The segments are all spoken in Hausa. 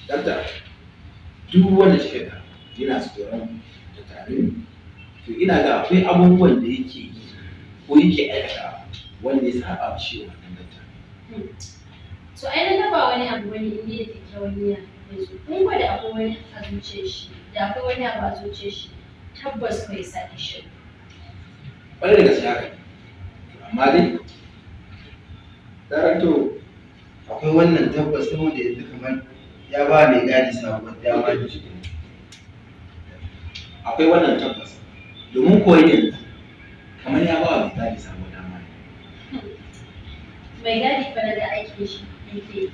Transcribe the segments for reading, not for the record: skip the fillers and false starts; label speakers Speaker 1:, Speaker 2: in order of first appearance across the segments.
Speaker 1: Dakta, duk wanda kika ga yana tsoron da tare, to ina ga akwai abubuwan da yake yi ko yake aikata wanda ya saba wa shi wannan dakta.
Speaker 2: To ai na ba wani abu wani inda da kyakkyawan niyya yanzu. In ko da akwai wani a zuciyar shi, da akwai wani abu a zuciyar shi, tabbas bai sa shi.
Speaker 1: Ƙwarai da gaske haka ne. Amma dai, darakto.
Speaker 3: Akwai wannan tabbas, saboda yanzu kamar ya ba mai gadi sabuwar dama ne.
Speaker 1: Akwai wannan tabbas, domin koyi yanzu kamar ya ba wa mai gadi sabuwar dama ne.
Speaker 2: Mai gadi fa daga aikin shi yake yi.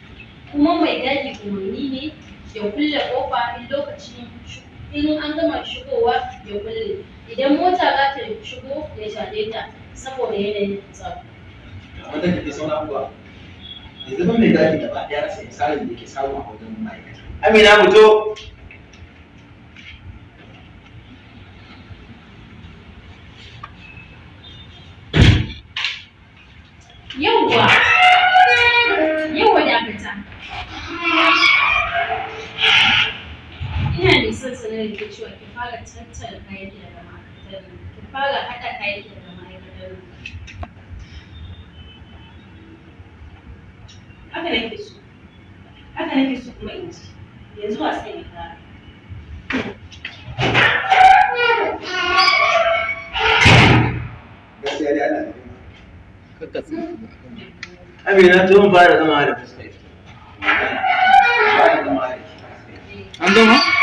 Speaker 2: Kuma mai gadi umarni ne ya kulle kofa in lokacin in an gama shigowa ya kulle. Idan mota za ta shigo ya caje ta saboda yanayin tsaro.
Speaker 1: Amma da kake sauran abubuwa yanzu ban mai gadi gaba ɗaya rasa misalin da yake samu a wajen ma'aikata.
Speaker 3: Amina, fito.
Speaker 2: Yawwa! Yawwa, dakata. Ina mai son sanar da ke cewa ki fara tattara kayanki daga ma'aikatar nan. Ki fara haɗa kayanki daga ma'aikatar nan.
Speaker 4: Haka nake so. Haka nake so kuma in ji. Yanzu wasan ya fara.
Speaker 1: Gaskiya dai ana da
Speaker 3: Amina, to mun fara zama da fuskar ki. Fara zama da ki.
Speaker 5: An gama?